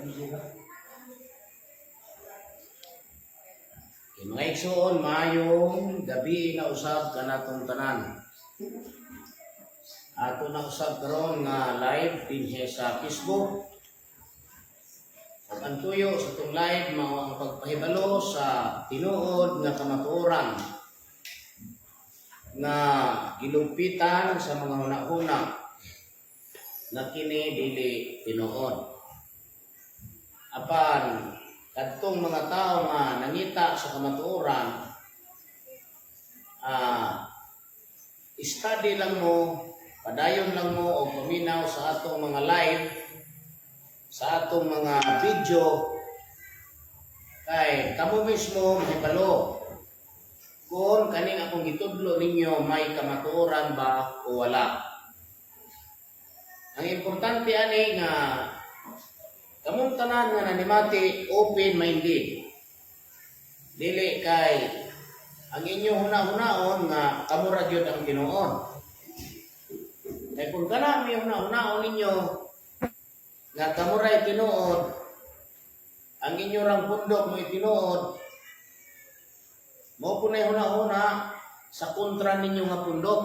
Okay, mga igsoon, maayong gabi na usab kanatong tanan. Ato na usab karon nga live dinhi sa Facebook. Ug ang tuyo sa atong live mao ang pagpahibalo sa tinuod nga kamatuoran nga gilumpitan sa mga hunahuna nga kini dili tinuod. Apan kadtong mga tao nga nangita sa kamatuoran, study lang mo, padayon lang mo og paminaw sa atong mga live, sa atong mga video, kay kamo mismo mahibalo kung kaning akong gitudlo ninyo may kamatuoran ba o wala. Ang importante ani nga kamong tanan nga nanimati, open-minded. Dili kay ang inyong huna-hunaon nga kamo ra gyud ang tinuod. Kay kung kana may huna-hunaon ninyo nga kamo ra tinuod, ang inyo rang pundok mo tinuod, mao po na huna-huna sa kontra ninyo nga pundok.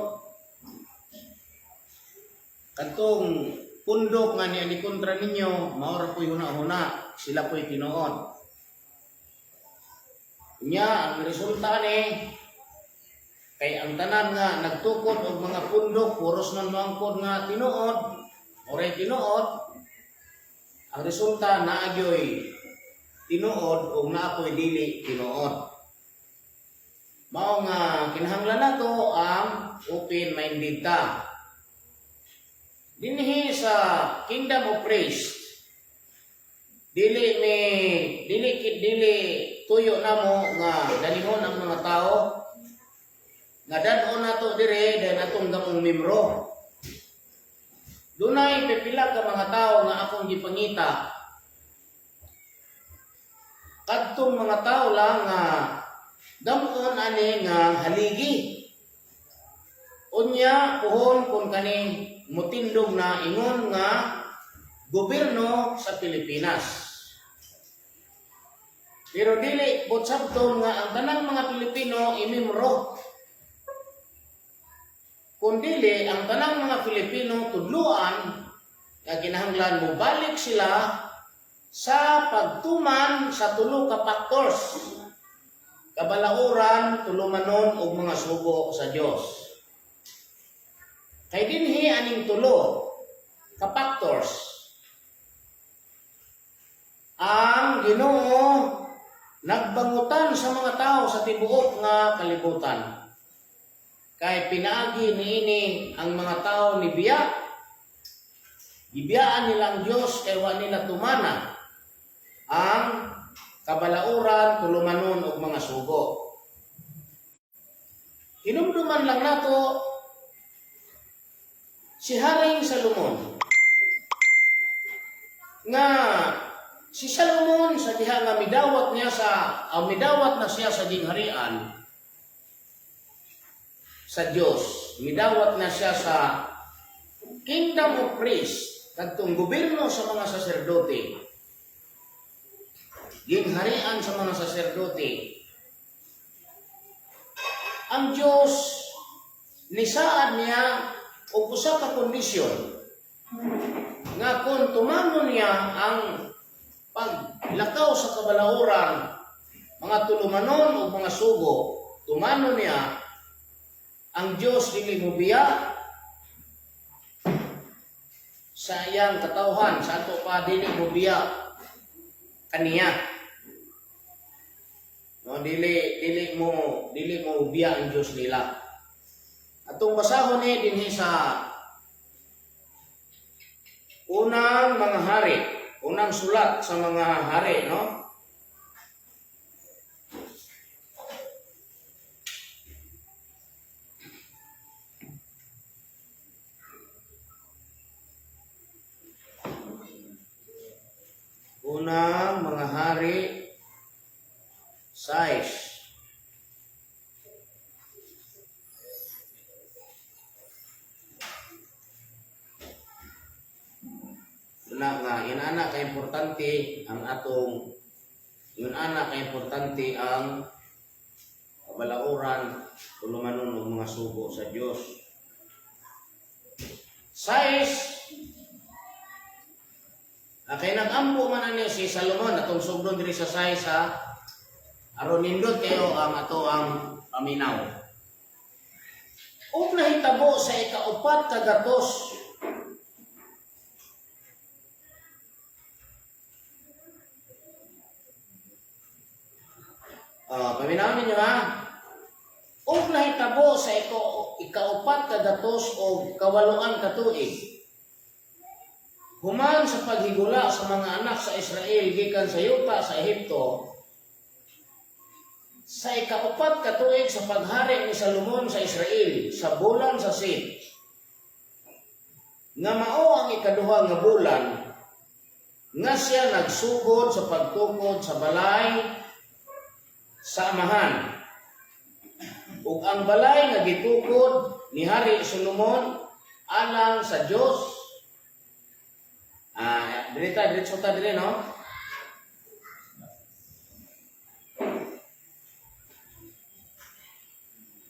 Katong pundok nga niya ni kontra ninyo, mao ra po'y huna-huna, sila po'y tinuod. Nya, ang resulta ni, kay ang tanan nga nagtukod og mga pundok, puros man moangkod nga tinuod, oray tinuod, ang resulta naagyoy tinuod ug naapoy dili tinuod. Mao nga kinahanglan nato ang open-minded ta. Dinhi sa Kingdom of Praise, dili mi dili kit dili tuyo namo nga danihon ang mga tao nga dad-on nato dire dahil atong damong membro. Dunay pipila ka mga tao nga akong gipangita. Kadtong mga tao lang nga damon ani nga haligi. Unya puhon kung kani mutindog na ingon nga gobyerno sa Pilipinas. Pero dili buot sabton nga ang tanang mga Pilipino imimro. Kung dili ang tanang mga Pilipino tudluan nga kinahanglan mo balik sila sa pagtuman sa tulo ka factors: kabalauran, tulumanon ug mga sugo sa Dios. Kay dinhi aning tulo ka factors ang Ginoo nagbangutan sa mga tao sa tibuok nga kalibutan. Kay pinaagi niini ang mga tao ni biya. Gibiyaan nila ang Dios kay wa nila tumana ang kabalauran, tulumanon ug mga sugo. Hinumduman lang nato si Haring Salomon, nga si Salomon sa diha nga midawat niya sa midawat na siya sa gingharian sa Dios, midawat na siya sa Kingdom of Priests, kadtong gobyerno sa mga saserdote, gingharian sa mga saserdote. Ang Dios nisaad niya og usa ka kondisyon nga kung tumanon niya ang paglakaw sa kabalauran, mga tulumanon o mga sugo, tumano niya, ang Diyos dili mobiya sa iyang katawhan, sa ato pa dili mobiya kaniya. No, dili mo biya ang Dios nila. Atong basahon ni dinhi sa Unang Mga Hari, unang sulat sa mga hari, no? Unang Mga Hari 6. Na nga inana Ana ka importante ang atong, ingon ana ka importante ang kabalauran, tulumanon og mga sugo sa Dios. 6. Kay nag-ampo man ani si Salomon, atong sugdon diri sa 6 ha. Aron nindot kayo ang ato ang paminaw. Ug nahitabo sa 400. Paminaw ninyo ha. Ug nahitabo sa 408 ka tuig, human sa paghigula sa mga anak sa Israel gikan sa yuta sa Ehipto, sa 4 ka tuig sa paghari ni Salomon sa Israel, sa bulan sa Zif, nga mao ang 2 nga bulan, nga siya nagsugod sa pagtukod sa balay sa Amahan. Ug ang balay nga gitukod ni Hari Solomon alang sa Dios. Diri ta, diretso ta diri, no?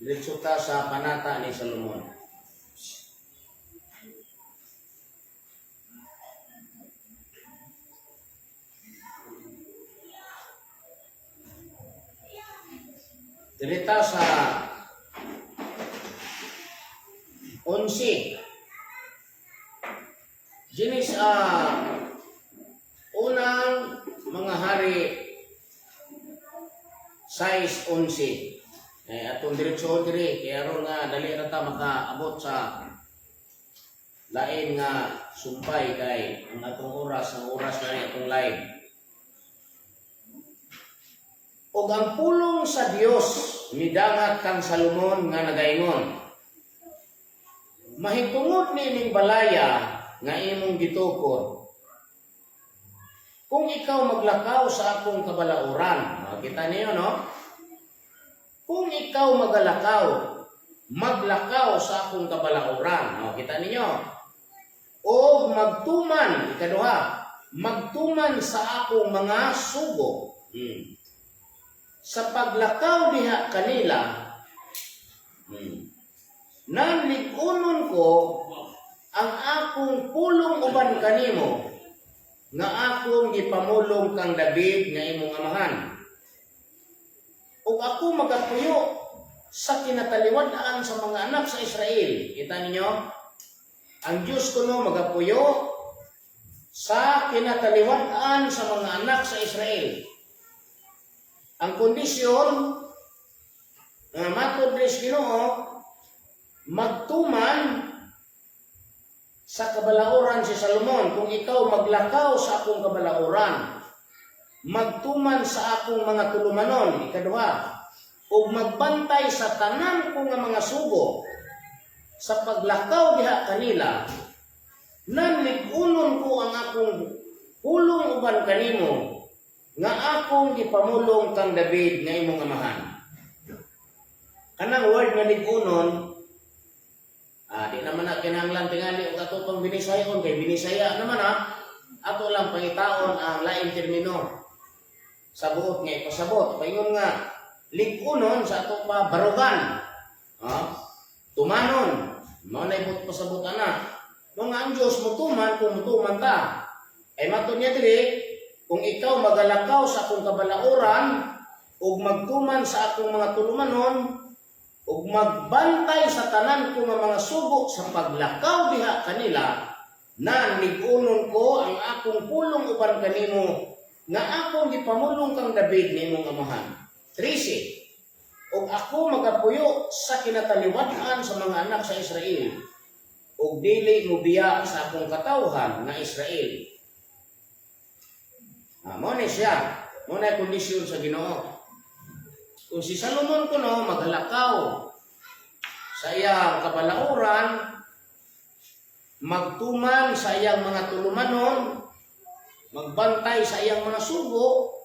Diretso ta sa panata ni Solomon. Diri ta sa 11. Dinis Unang Mga Hari 6:11. Eh, atong diretso diri kay aron nga dali ra ta makaabot sa lain nga sumpay kay ang atong oras, ang oras na ni atong live. Og ang pulong sa Dios midangat kang Salomon nga nagaingon, "Mahitungod niining balaya nga imong gitukod kung ikaw maglakaw sa akong kabalauran." Makita niyo, no? Kung ikaw maglakaw sa akong kabalauran. Makita ninyo? O magtuman, 2, magtuman sa akong mga sugo. Sa paglakaw diha kanila, nanlig-unon ko ang akong pulong uban kanimo nga akong gipamulong kang David nga imong amahan. Ug ako magapuyo sa kinataliwad-an sa mga anak sa Israel. Kita ninyo? Ang Diyos kuno magapuyo sa kinataliwad-an sa mga anak sa Israel. Ang kondisyon nga matod diri sa Ginoo, magtuman sa kabalauran si Salomon. Kung ikaw maglakaw sa akong kabalauran, magtuman sa akong mga tulumanon, 2, ug magbantay sa tanan ko nga mga sugo sa paglakaw diha kanila, nanlig-unon ko ang akong pulong uban kanimo nga akong gipamulong kang David nga imong amahan. Kanang word nga lig-unon, di naman na kinahanglan tingali og ato pang binisayon kay binisaya naman ha. Ato lang pangitaon ang laing termino sa buot nga ipasabot. Paingon nga lig-unon sa ato pa barugan. Ha? Tumanon. Mao na ibot pasabot ana. Mao nga ang Dios mutuman kung mutuman ta. Ay matod niya diri, kung ikaw magalakaw sa akong kabalauran ug magtuman sa akong mga tulumanon ug magbantay sa tanan ko nga mga sugo sa paglakaw diha kanila, na lig-unon ko ang akong pulong uban kanimo nga akong gipamulong kang David nimong amahan. 13. Ug ako magapuyo sa kinataliwad-an sa mga anak sa Israel ug dili mobiya sa akong katawhan nga Israel. Mao ni siya. Mao na kondisyon sa Ginoo. Kung si Salomon kuno maghalakaw sa iyang kabalauran, magtuman sa iyang mga tulumanon, magbantay sa iyang mga sugo,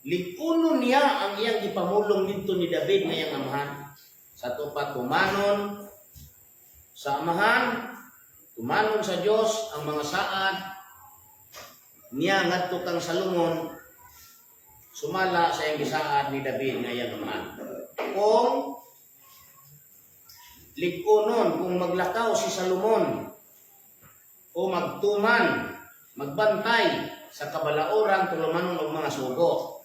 lig-unon niya ang iyang gipamulong didto ni David nga iyang amahan. Sa ato pa tumanon sa amahan, tumanon sa Dios ang mga saad, niya ngadto kang Salomon sumala sa iyang gisaad ni David nga iyang amahan. Kung lig-unon, kung maglakaw si Salomon o magtuman, magbantay sa kabalaoran, tulumanon og mga sugo.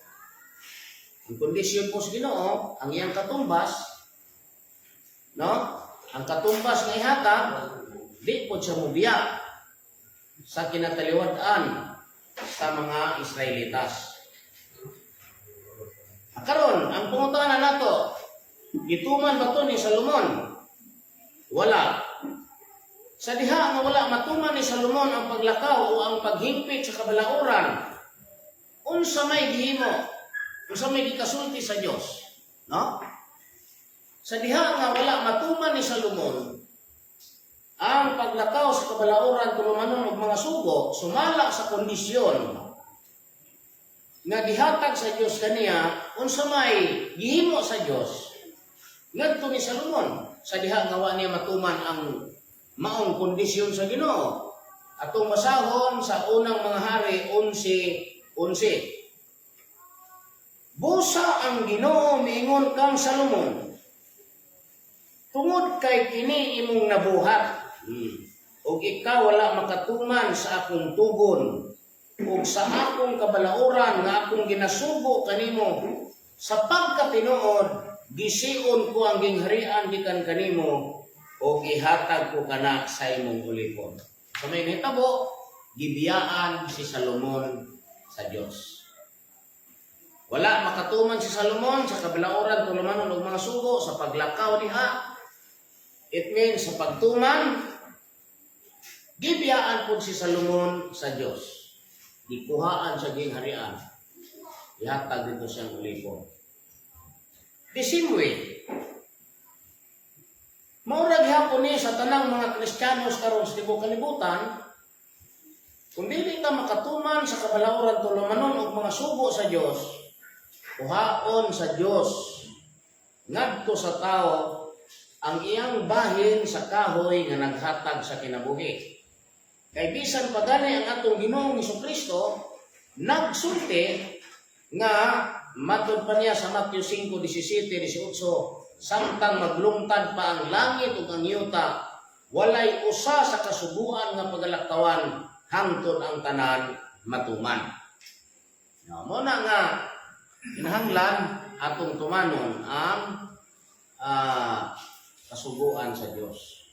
Ang kondisyon po sa Ginoo, ang iyang katumbas, no? Ang katumbas nga ihatag, di po siya mubiya sa kinataliwad-an sa mga Israelitas. Karon, ang pangutana nato, gituman ba to ni Salomon? Wala. Sa diha nga wala matuman ni Salomon ang paglakaw o ang paghingpit sa kabalaoran, unsa may gihimo? Unsa may gikasulti sa Dios? No? Sa diha nga wala matuman ni Salomon ang paglakaw sa kabalaoran, tulumanon og mga sugo, sumala sa kondisyon nga gihatag sa Dios kaniya, unsa may gihimo sa Dios ngadto ni Salomon sa diha nga wa niya matuman ang maong kondisyon sa Ginoo? Atong basahon sa Unang Mga Hari 11:11. Busa ang Ginoo miingon kang Salomon, "Tungod kay kini imong nabuhat ug ikaw wala makatuman sa akong tugon ug sa akong kabalaoran nga akong ginasugo kanimo, sa pagkatinuod gision ko ang gingharian gikan kanimo ug ihatag ko kana sa imong ulipon." Sa may nahitabo, gibiyaan si Salomon sa Dios. Wala makatuman si Salomon sa kabalaoran, tulumanon og mga sugo sa paglakaw diha. It means sa pagtuman, gibiyaan pud si Salomon sa Dios. Gikuhaan sa gingharian. Ihatag dito siyang ulipon. The same way, maura gihapon ni sa tanang mga Kristiyanos karon sa tibuok kalibutan, kung dili ka makatuman sa kabalaoran, tulumanon og mga sugo sa Dios, kuhaon sa Dios ngadto sa tao ang iyang bahin sa kahoy nga naghatag sa kinabuhi. Kay bisan pa gani ang atong Ginoong Kristo nagsulti nga matod pa niya sa Matthew 5:17, 18, samtang maglungtad pa ang langit ug ang yuta, walay usa sa kasuguan nga pagalaktawan hangtod ang tanan matuman. No, mo na nga kinahanglan atong tumanon ang kasuguan sa Dios.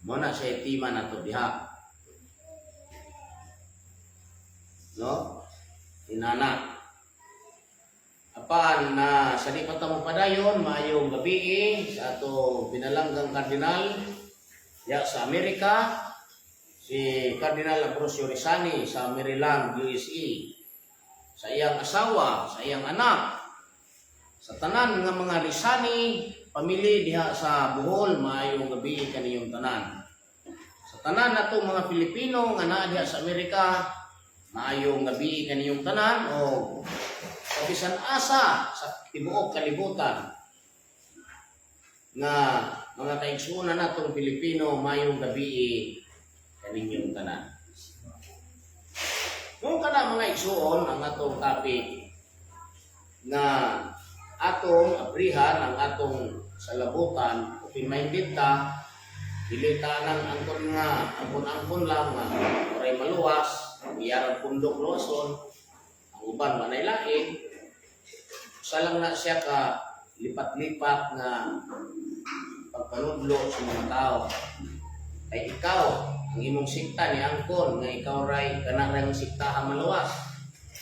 Mo na siya tema nato diha. No? Inana. Apan na sa di pa ta mo padayon, maayong gabi sa ato pinalanggang kardinal ya sa Amerika, si Cardinal Ambrosio Rizani sa Maryland, USA. Sa iyang asawa, sa iyang anak, sa tanan nga mga Rizani pamilya diha sa Bohol, maayong gabi kaniyong tanan. Sa tanan nato mga Pilipino nga naa diha sa Amerika, maayong gabi kaniyong tanan o sa bisan asa sa tibuok kalibutan nga mga kaigsuonan natong Pilipino, maayong gabi kaninyong tanan. Kung kana, mga igsuon, ang atong topic nga atong abrihan ang atong salabutan, open-minded ta, dili ta nang angkon nga angkon-angkon lang nga oray maluwas, iyarang pundok luwason, ang uban manay lain. Usa lang na siya ka lipat-lipat nga pagpanudlo sa mga tao. Kay ikaw, ang imong sikta ni angkon nga ikaw ray kana ray ang sikta ang maluwas.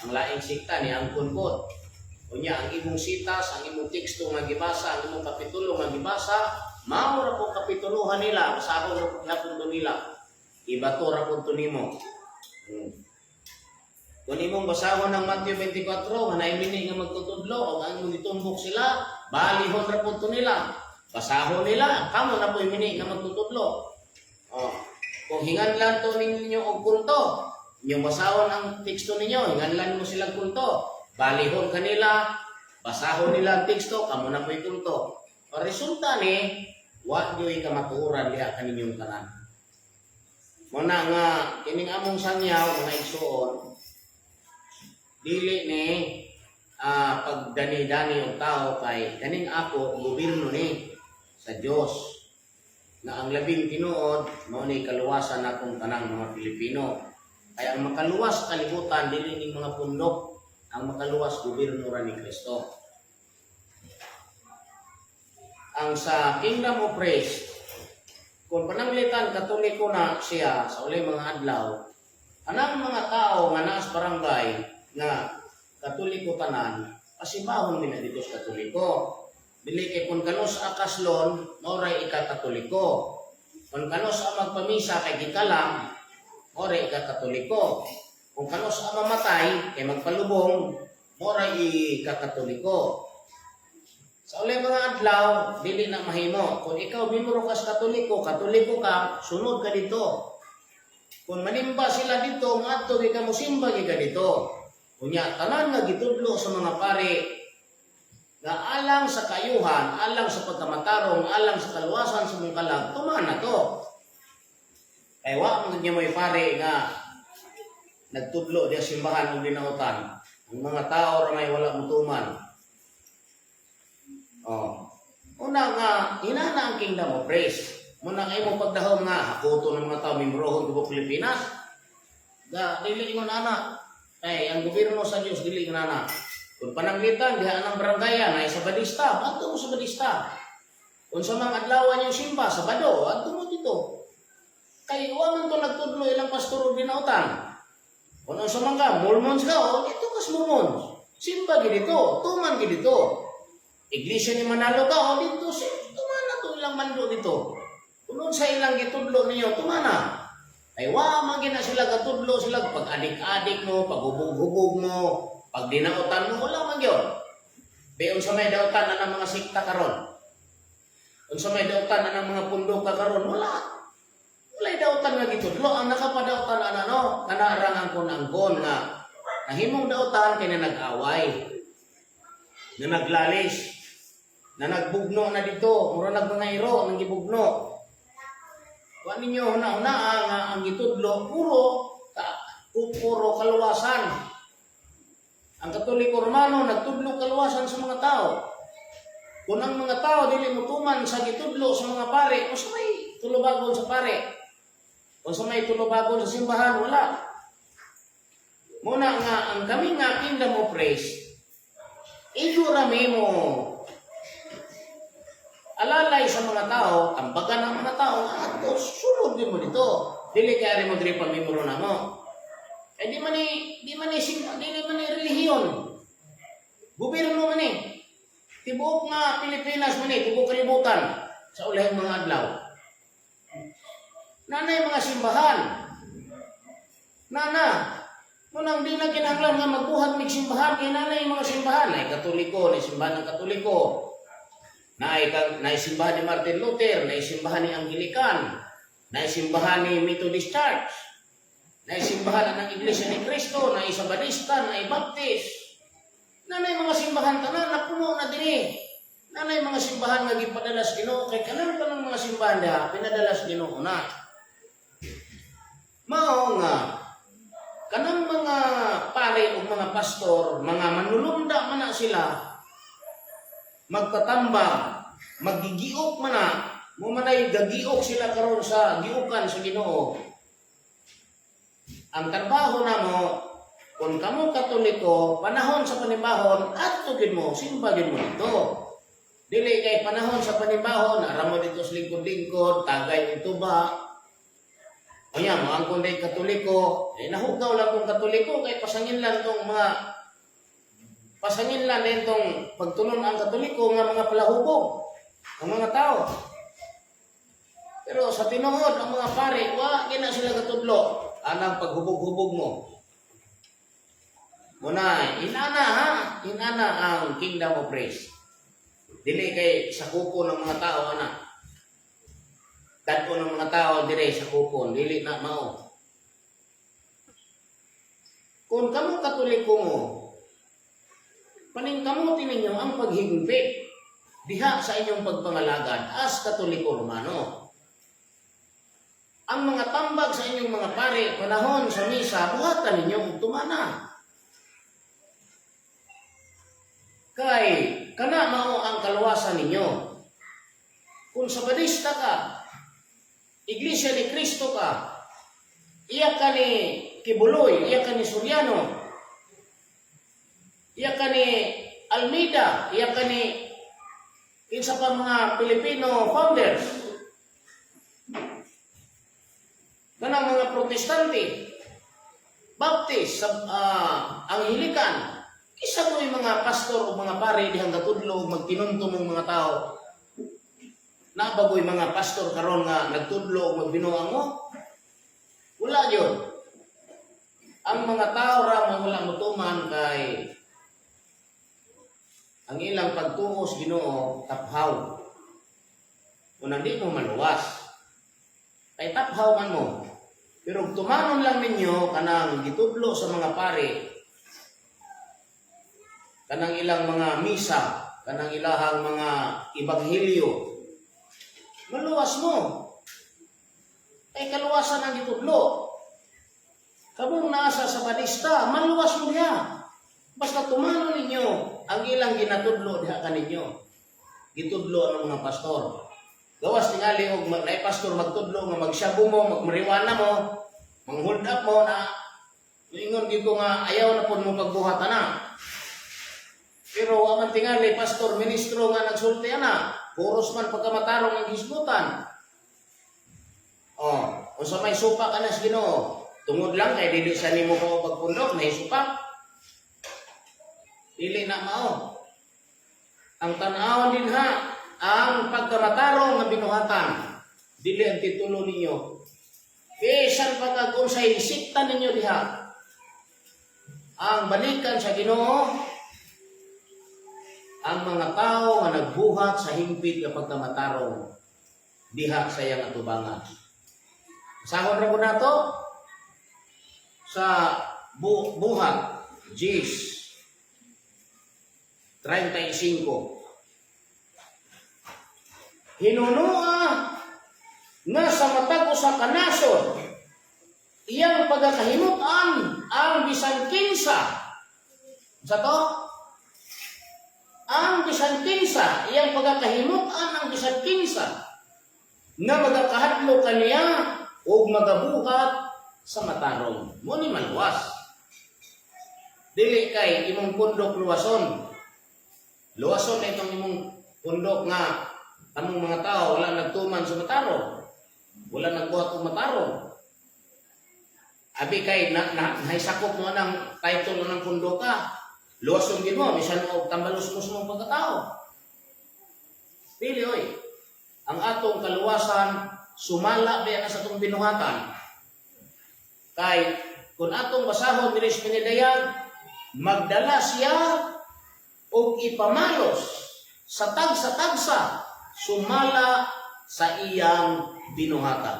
Ang laing sikta ni angkon pod. Unya ang imong sitas, ang imong teksto nga gibasa, ang imong kapitulo nga gibasa, mao ra po kapituluhan nila, basahon ra pud gihapon to nila. Ibato ra pud to nimo. Kung imong basahon ang Matthew 24, nga naay nga magtutudlo, o ang imong gitumbok sila, balihon ra pud to nila. Basahon nila, kamo na po mini nga magtutudlo. Oh. Kung hinganlan to ninyo og kulto, inyong basahon ang teksto ninyo, hinganlan mo silang kulto. Balihon kanila, basahon nila ang teksto, kamo na po'y kulto. Ang resulta ni, wa gyoy kamatuoran diha kaninyong tanan. Muna nga kining among sangyaw, mga igsuon, dili ni pagdani-dani og tao, kay kaning ako gobyerno ni sa Dios nga ang labing tinuod mao ni kaluwasan natong tanang mga Pilipino. Kay ang makaluwas sa kalibutan dili ning mga pundok, ang makaluwas gobyerno ra ni Kristo. Ang sa Kingdom of Praise, kung pananglitan Katoliko na siya sa uli mga adlaw, anang mga tao nga naas barangay nga Katoliko tanan, pasimbahon mi na dito sa Katoliko. Dili kay kung kanus a kaslon, mao ray ika-Katoliko. Kung kanus a magpamisa kay gikalam, mao ray ika-Katoliko. Kung kanus a mamatay kay magpalubong, mao ray ika-Katoliko. Sa uli mga adlaw, dili na mahimo. Kung ikaw membro ka sa Katoliko, Katoliko ka, sunod ka dito. Kung manimba sila dito, ngadto gyud ka, mosimba gyud ka dito. Unya, tanan nga gitudlo sa mga pare nga alang sa kayuhan, alang sa pagkamatarong, alang sa kaluwasan sa mong kalag, tuman na to. Kay wa man gyud mo'y pare nga nagtudlo diya simbahan og dinautan. Ang mga tao ra may wala mutuman. Oh. Una nga, inana ang Kingdom of Praise. Muna kay mo pagdahom nga, hakuto ng mga tao, membrohon tubok Pilipinas. Ga, dili ingon ana. Kay ang gobyerno sa Dios dili ingon ana. Kung pananglitan, diha ang barangaya, na sa Badista, adto mo sa Badista. Kung sa mga adlawan yung simba, Sabado, adto mo dito. Kay wa man to nagtudlo ilang pastor og dinautan. Kung unsa man ka, Mormons ka, o dito ka sa Mormons. Simba gid dito, tuman gid dito. Iglesia ni Manalo ka, o dito, tuman na to ilang mando dito. Kung unsa ilang gitudlo ninyo, tumana. Ay wa man gina sila katudlo sila pag adik-adik mo, pag hubog-hubog mo, pag dinautan mo, wala man gyud. Be unsa may dautan na ng mga sikta karon? Unsa may dautan na ng mga pundok ka karon? Wala. Walay dautan nga gitudlo. Ang nakapadautan ana no, kana rang angkon-angkon nga nahimong dautan kay na nag-away, na naglalis, na nagbugno na dito, mura nag mga iro nang gibugno. Wa ninyo huna-huna nga ang gitudlo puro kaluwasan. Ang Katoliko Romano nagtudlo kaluwasan sa mga tao. Kung ang mga tao dili motuman sa gitudlo sa mga pare, unsa may tulubagon sa pare? Unsa may tulubagon sa simbahan? Wala. Muna nga ang kami nga Kingdom of Praise, igo rami mo alalay sa mga tao, tambagan ang mga tao, ato, sulod din mo dito. Dili kay ari mo diri pamimuro na mo. Eh di man ni relihiyon. Gobyerno man ni. Tibuok nga Pilipinas man ni, tibuok kalibutan sa ulahing mga adlaw. Nanay mga simbahan. Nana, munang di na kinahanglan nga magbuhat mig simbahan kay nanay mga simbahan ay Katoliko, nay simbahan ng Katoliko. Naay kang naay simbahan ni Martin Luther, naay simbahan ni Anglican, naay simbahan ni Methodist Church, naay simbahan ng Iglesia ni Cristo, naay Sabadista, naay Baptist. Nanay mga simbahan tanan napuno na dinhi. Nanay mga simbahan nga gipadala sa Ginoo kay kanang kanang mga simbahan diha pinadala sa Ginoo na. Mao nga kanang mga pare o mga pastor, mga manulumda man na sila, magtatambag, magigiok man na, mo manay gagiok sila karon sa giukan sa Ginoo. Ang trabaho namo, kung kamo Katoliko, panahon sa panimbahon, adto gid mo, simba gid mo dito. Dili kay panahon sa panimbahon, ara mo dito sa lingkod-lingkod, tagay og tuba. Unya, mo ang kung Katoliko, eh, nahugaw lang kung Katoliko, kay pasangin lang tong mga pasangin lang din tong pagtulon ang Katoliko nga mga palahubog ang mga tao. Pero sa tinuod, ang mga pare, wa gina sila katudlo anang paghubog-hubog mo. Muna, inana ha, inana ang Kingdom of Praise. Dili kay sa kuko ng mga tao ana. Dadko ng mga tao dire sa kupon, dili na mao. Kung kamo Katoliko mo, paningkamuti ninyo ang paghigpit diha sa inyong pagpangalagad as Katoliko Romano. Ang mga tambag sa inyong mga pare panahon sa misa, buhatan ninyo ug tumana. Kay kana mao ang kaluwasan ninyo. Kung Sabadista ka, Iglesia ni Cristo ka, iya ka ni Quiboloy, iya ka ni Soriano, iya ka ni Almeida, iya ka ni kinsa pa mga Pilipino founders, kanang mga Protestante, Baptist, Anglican, isa mo yung mga pastor o mga pare dihang gatudlo og magtinunto mong mga tao. Nabagoy mga pastor karon nga nagtudlo og magbinuang mo? Wala yun. Ang mga tao ra mo wala motuman kay ang ilang pagtuo sa Ginoo taphaw. Unang di mo maluwas. Kay taphaw man mo. Pero tumanon lang ninyo kanang gitudlo sa mga pare, kanang ilang mga misa, kanang ilahang mga ebanghelyo, maluwas mo. Kay kaluwasan ang gitudlo. Kamong nasa Sabadista, maluwas mo diha. Basta tumano ninyo ang ilang ginatudlo diha kaninyo. Gitudlo ng mga pastor. Gawas tingali og naay pastor magtudlo nga magsyabo mo, magmariwana mo, mang-hold up mo na ingon gyud ko nga ayaw na pud mo pagbuhat ana. Pero wa man tingali pastor ministro nga nagsulti ana, puros man pagkamatarong ang hisgutan. Oh, unsa may supak ka na sa Ginoo? Tungod lang kay dili sa nimo ko pagpundok, nahisupak. Dili na mao. Ang tan-awon din ha, ang pagkamatarong nga binuhatan. Dili ang titulo ninyo. Bisan pa kag unsay sikta ninyo diha. Ang balikan sa Ginoo, ang mga tao nga nagbuhat sa hingpit nga pagkamatarong diha sa iyang atubangan. Sahon ra ko nato sa Buhat 10:35. Hinunua nga sa matag usa ka nasod iyang pagkakahimut-an ang bisan kinsa sa to, ang bisan kinsa, iyang pagkakahimut-an ang bisan kinsa nga magakahadlok kaniya ug magabuhat sa matarong. Mo ni maluwas. Dili kay imong pundok luwason. Luwason na itong imong pundok nga among mga tao wala nagtuman sa matarong. Wala nagbuhat og matarong. Abi kay na, na nahisakop mo ang title ng pundok ka. Luwason gid mo bisan og tambalos mo pagkatao. Dili oy. Ang atong kaluwasan sumala ba na sa atong binuhatan. Kay kung atong basahon diri sa pinidayag, magdala siya og ipamalos sa tagsa-tagsa sumala sa iyang binuhatan.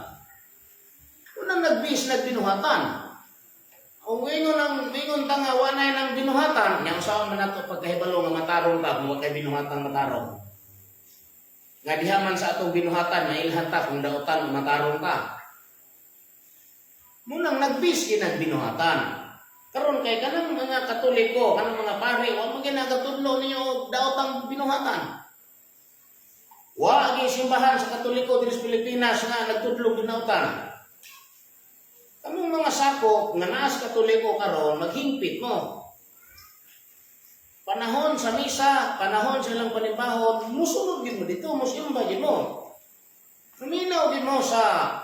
Unang nagbis nagbinuhatan. Kung ingon ang ingon ta nga wanay ng binuhatan, nya usaon man nato pagkahibalo nga matarong ka kung wa kay binuhatan matarong? Nga diha man sa atong binuhatan mailhan ta kung dautan o matarong ka. Munang nagbis kinagbinuhatan. Karon kay kanang mga Katoliko, kanang mga pare, wa man ginagatudlo ninyo og daotang binuhatan. Wa gi simbahan sa Katoliko diri sa Pilipinas nga nagtudlo binautan. Kamong mga sakop nga naas Katoliko karon, maghingpit mo. Panahon sa misa, panahon sa ilang panimbahon, musunod gid mo dito, musimba gid mo. Ruminaw gid mo sa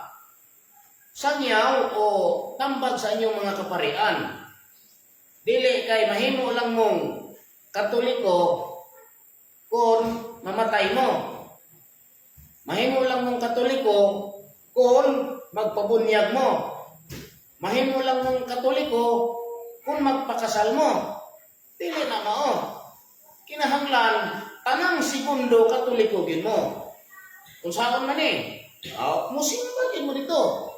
sangyaw o tambag sa inyong mga kaparian. Dili kay mahimo lang mong Katoliko kung mamatay mo. Mahimo lang mong Katoliko kung magpabunyag mo. Mahimo lang mong Katoliko kung magpakasal mo. Dili na mao. Kinahanglan tanang segundo Katoliko gid mo. Kung saan man eh, oh, musimba gid mo dito.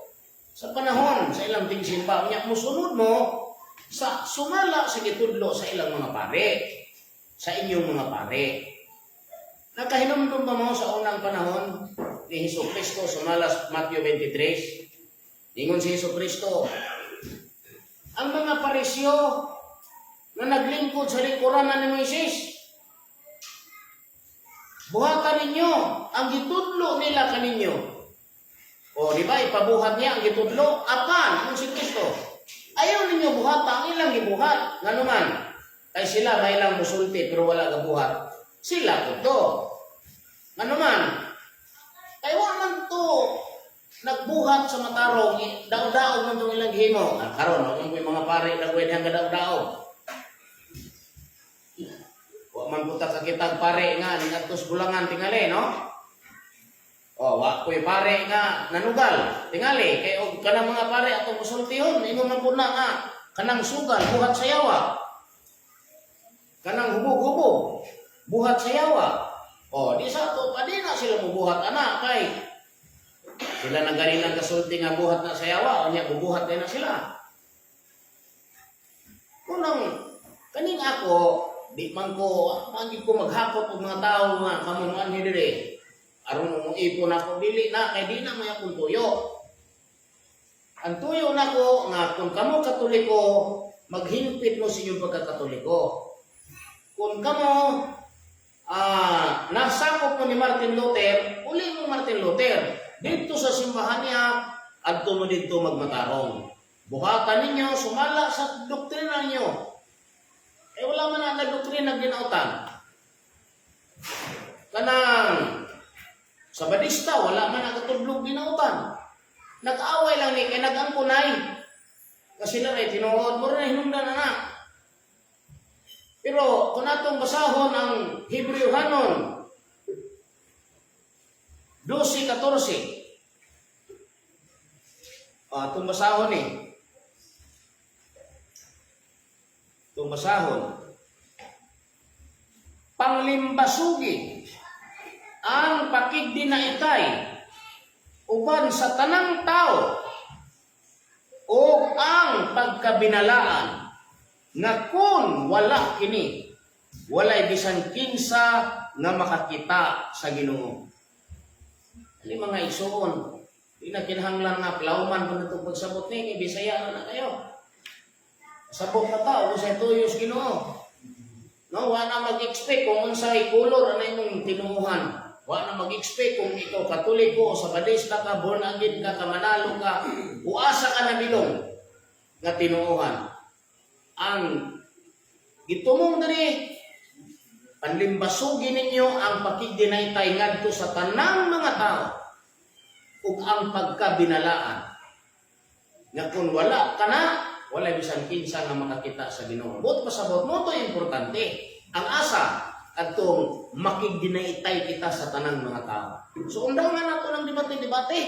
Sa panahon sa ilang tingsimba, unya musunod mo sa sumala sa gitudlo sa ilang mga pare, sa inyong mga pare. Nakahinumdum ba mo sa unang panahon ni Hesus Kristo sumala sa Matthew 23? Ingon si Hesus Kristo, ang mga Pariseo nga naglingkod sa lingkuranan ni Moises, buhatan ninyo ang gitudlo nila kaninyo. O, di ba, ipabuhat niya ang gitudlo, apan, ang si Kristo, ayaw ninyo buhata ang ilang gibuhat. Nganuman, kay sila may lang musulti pero wala gabuhat. Sila po to. Nganuman, kay wa man to nagbuhat sa matarong, daw-daog man tong ilang gihimo. Ah, karon, wa man ko'y mga pare na pwede ang kadaw-daog. Wa man puta kakitag pare nga ningadto sa bulangan tingali, no? Oh, wa ko'y pare nga nanugal tingali, kay og kanang mga pare atong musultihon, ingon man pud na nga kanang sugal buhat sa yawa. Kanang hubog-hubog buhat sa yawa. Oh, di sa ato pa di na sila mubuhat ana, kay sila na ganin ang kasulti nga buhat na sa yawa, unya bubuhat din na sila. Kunang kaning ako, di man ko, manggid ko maghakot og mga tao nga kamo mo diri. Aron mo ipon ako, dili na, kay di na may akong tuyo. Ang tuyo nako nga kung kamo Katoliko, maghimpit mo sa inyong pagkakatoliko. Kung kamo nasakop mo ni Martin Luther, uli mo Martin Luther. Dito sa simbahan niya, adto mo dito magmatarong. Buhatan ninyo, sumala sa doktrina ninyo. Eh, wala man na doktrina ginautan. Kanang sa Badista, wala man nakatudlog ginautan. Nag-away lang ni kay nag-angkunay. Kasi sila ray tinuod mo rin hinungdan na na. Pero kung atong basahon ang Hebreo-hanon 12:14. Ah, atong basahon eh. Itong basahon. Panglimbasugi ang pakigdinaitay uban sa tanang tao o ang pagkabinalaan nga kung wala kini, walay bisan kinsa nga makakita sa Ginoo. Ali, mga igsuon, di na kinahanglan nga plawman pa natong pagsabot ni kay Bisaya na kayo. Sabot na tao kung sa tuyo sa Ginoo. No, wa na mag-expect kung unsay color ana imong tinuohan. Wa na mag-expect kung ikaw Katoliko o Sabadista ka, born again ka, kamanalo ka, o asa ka nabilong nga tinuohan. Ang gitumong diri, panlimbasugi ninyo ang pakigdinaytay ngadto sa tanang mga tao ug ang pagkabinalaan nga kung wala kana, wala bisan kinsa nga makakita sa Ginoo. Buot pasabot mo to, importante ang asa adtong makigdinaytay kita sa tanang mga tao. So undangan nato ng debate-debate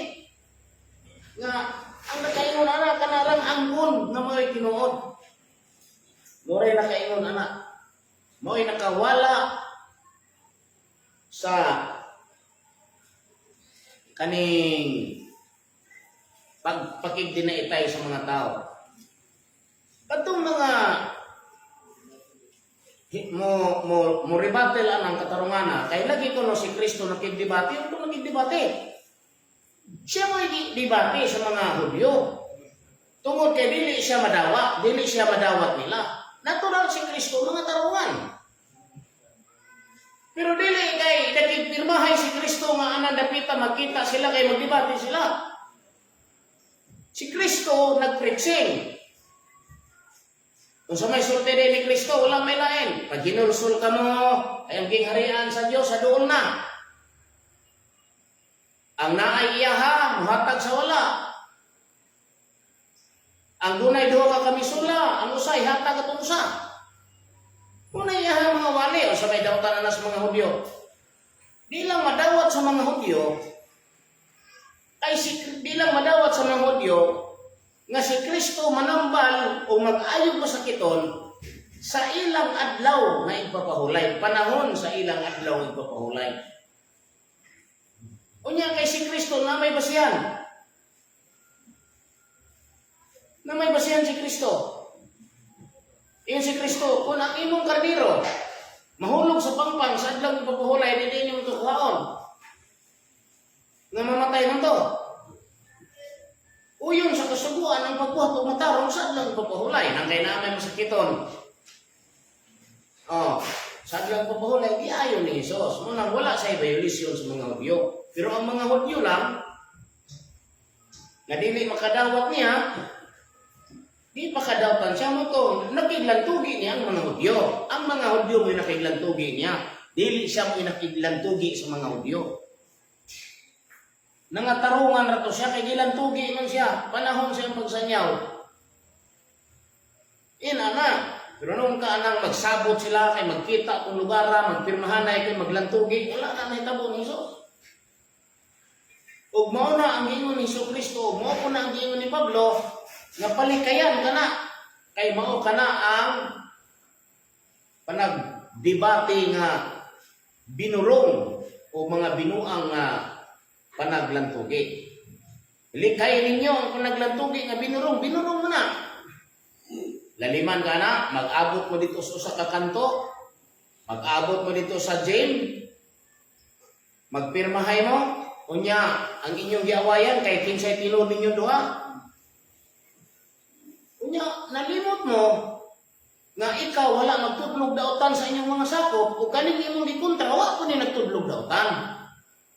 nga ang nakaingon ana kanarang angkon nga mga tinuod. Moray nakaingon ana. Mo'y nakawala sa kaning pagpakigdinaitay sa mga tao. Katong mga mo mo mo rebuttal ang katarungana, kay lagi ko no si Kristo nakigdebate, yung nakigdebate. Siya mo debate sa mga Hudyo. Tungod kay dili siya madawa, dili siya madawat nila. Natural si Kristo mga tarungan. Pero dili kay nakigpirmahay si Kristo nga anang dapita magkita sila kay magdebate sila. Si Kristo nagpreaching. Kung sa may sulti din ni Kristo, wala may lain. Pag hinulsol ka mo, ay ang gingharian sa Diyos, sa doon na. Ang naay iyaha, muhatag sa wala. Ang dunay duha ka kamisula, ang usa ihatag atong usa. Kung iyaha mga wali, o sa may dawatan na sa mga Hudyo. Di lang madawat sa mga Hudyo, ay si di lang madawat sa mga Hudyo nga si Kristo manambal o mag-ayog masakiton sa ilang adlaw nga igpapahulay, panahon sa ilang adlaw nga igpapahulay. Unya kay si Kristo na may basihan. Na may basihan si Kristo. Iyon si Kristo, kung ang imong kardiro mahulog sa pangpang sa adlaw igpapahulay, di nimo to kuhaon. Nga mamatay man to. Uyon sa kasuguan ang pagbuhat og matarong sa lang pagpahulay nang kay naa may masakiton. Oh, sa lang pagpahulay giayon ni Hesus. Mo nang wala sa violation sa mga Hudyo. Pero ang mga Hudyo lang nga dili makadawat niya, di makadawatan siya mo to, nakiglantugi niya ang mga Hudyo. Ang mga Hudyo mo'y nakiglantugi niya. Dili siya mo'y nakiglantugi sa mga Hudyo. Nangatarungan ra to siya kay gilantugi man siya panahon sa iyang pagsanyaw. Ina na. Pero nung kaanang magsabot sila kay magkita kung lugar, magpirmahanay kay maglantugi, wala na nahitabo ni Jesus. Ug mao na ang giingon ni Hesus Kristo, ug mao po na ang giingon ni Pablo, nga palikayan ka na kay mao ka na ang panagdebate nga binurong o mga binuang nga panaglantugi. Likay ninyo ang panaglantugi nga binurong, binurong mo na. Laliman ka na, mag-abot mo dito sa usa ka kanto, mag-abot mo dito sa gym, magpirmahay mo, unya, ang inyong giawayan kay kinsay tinuod ninyong duha. Unya, nalimot mo nga ikaw wala magtudlog daotan sa inyong mga sakop o kaning imong gikontra wa po ni nagtudlog daotan.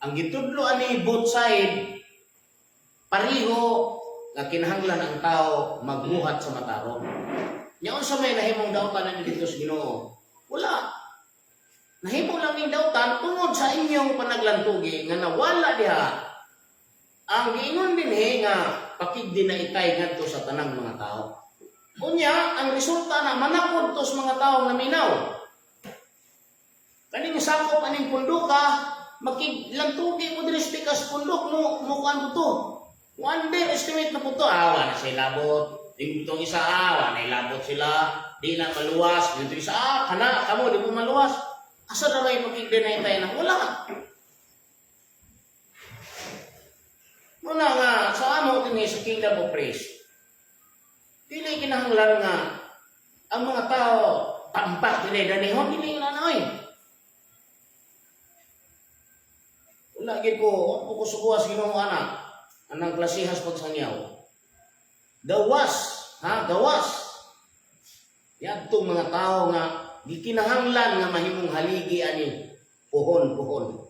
Ang gitudlo ani both side pareho nga kinahanglan ang tao magbuhat sa matarong. Nya unsa may nahimong daotan ani dito sa Ginoo? Wala. Nahimo lang ning dautan tungod sa inyong panaglantugi nga nawala diha ang giingon dinhi nga pakigdinaitay ngadto sa tanang mga tao. Unya, ang resulta na manakod to sa mga tao nga minaw. Kaning sakop aning punduka, makiglantugi mo diri sa pikas pundok mo mo kuan mo to. Mo underestimate na po to. Ah, wala na sila labot. Itong isa, ah, wala na ilabot sila. Di na maluwas. Dito isa, ah, kana, kamo, di mo maluwas. Asa na may makig-deny na? Wala. Muna nga, sa amo dinhi sa Kingdom of Praise, dili kinahanglan nga ang mga tao tampak dili danihon dili na noy. Wala gid ko, wa ko sukuha sa Ginoo ana anang klasihas pagsangyaw. Gawas, ha, gawas. Yadtong mga tao nga gikinahanglan nga mahimong haligi ani puhon-puhon.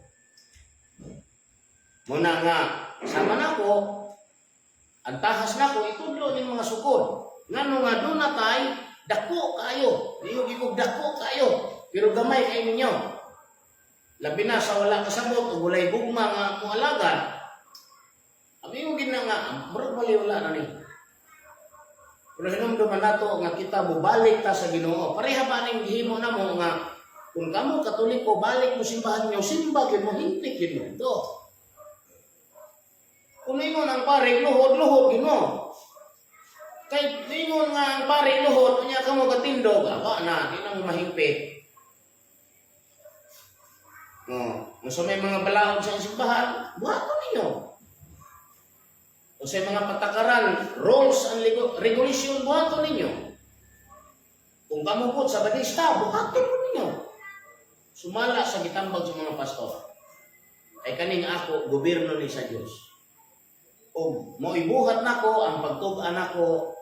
Muna nga sama nako ang tahas nako itudlo ning mga sukod. Ngano nga doon na tay dako kaayo, lihog ikog dako kaayo, pero gamay kay ninyo. Labi na sa wala kasabot ug walay gugma nga moalagad. Abi mo gina nga murag bali wala na ni. Pero hinumduman nato nga kita mobalik ta sa Ginoo. Pareha ba ning gihimo namo nga kung kamo Katoliko balik mo simbahan niyo, simba gyud mo, hingpit gyud mo. Do. Kung ingon ang pare luhod, luhod gyud mo. Kay ingon nga ang pare luhod, unya kamo katindog, aba na, di na mo mahingpit. No, kung sa may mga balaod sa simbahan, buhaton ninyo. O sa mga patakaran, rules and regulation, buhaton ninyo. Kung kamo po sa badista, buhaton po ninyo. Sumala sa gitambag sa mga pastor. Ay kaning ako, gobyerno ni sa Dios. O moibuhat nako ang pagtug-an nako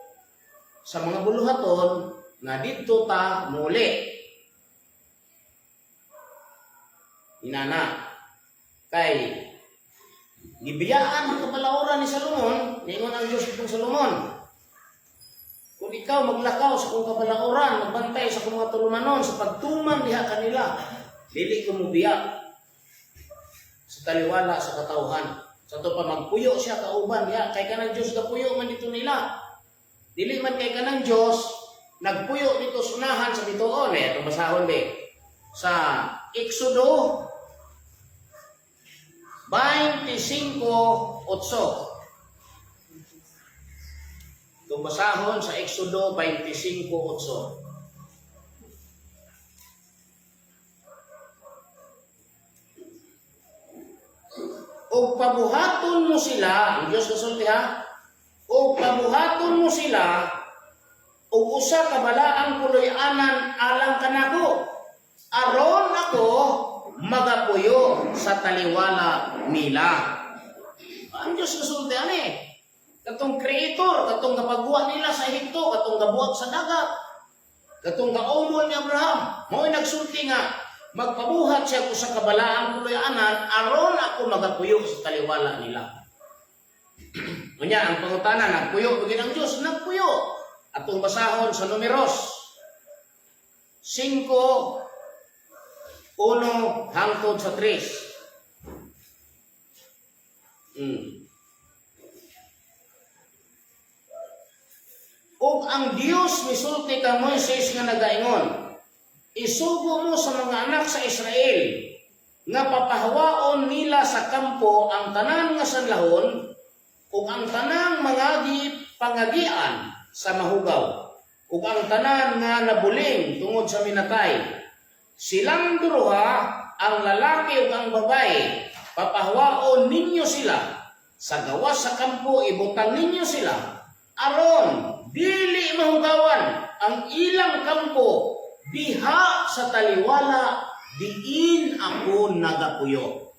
sa mga buluhaton nga didto ta muli. Inana kay gibiyaan ang kabalauran ni Salomon, ningon ang Dios itong Salomon. Kung ikaw maglakaw sa kong kabalauran, magbantay sa kong mga tulumanon, sa pagtuman diha kanila, dili ko mubiya sa taliwala sa katawhan. Sa to pa magpuyo siya kauban diha kay kanang Dios gapuyo man dito nila. Dili man kay kanang Dios nagpuyo dito sunahan sa bituon eh itong basahon be sa Exodo 25:8. Itong basahon sa Exodo 25:8. Og pabuhaton mo sila, ang Dios kasulti ha, og pabuhaton mo sila, og usa ka balaang puloy-anan alang kanako, aron ako magapuyo sa taliwala nila. Ang Diyos kasulti ani. Katong creator, katong gapagwa nila sa Ehipto, katong gabuhat sa dagat, katong gaumol ni Abraham, mao'y nagsulti nga magpabuhat siya og usa ka balaang tuluy-anan aron ako magapuyo sa taliwala nila. Unya, ang pangutana, nagpuyo ba ang Diyos? Nagpuyo. Atong basahon sa Numeros 5:1 hangtod sa 3. Ug ang Dios misulti kang Moises nga nagaingon, "Isugo mo sa mga anak sa Israel nga papahawaon nila sa kampo ang tanan nga sanlahon ug ang tanang mga pangagian sa mahugaw ug ang tanan nga nabuling tungod sa minatay. Silang duha, ang lalaki ug ang babae, papahawaon ninyo sila sa gawas sa kampo. Ibutang ninyo sila aron dili mahugawan ang ilang kampo diha sa taliwala diin ako nagapuyo."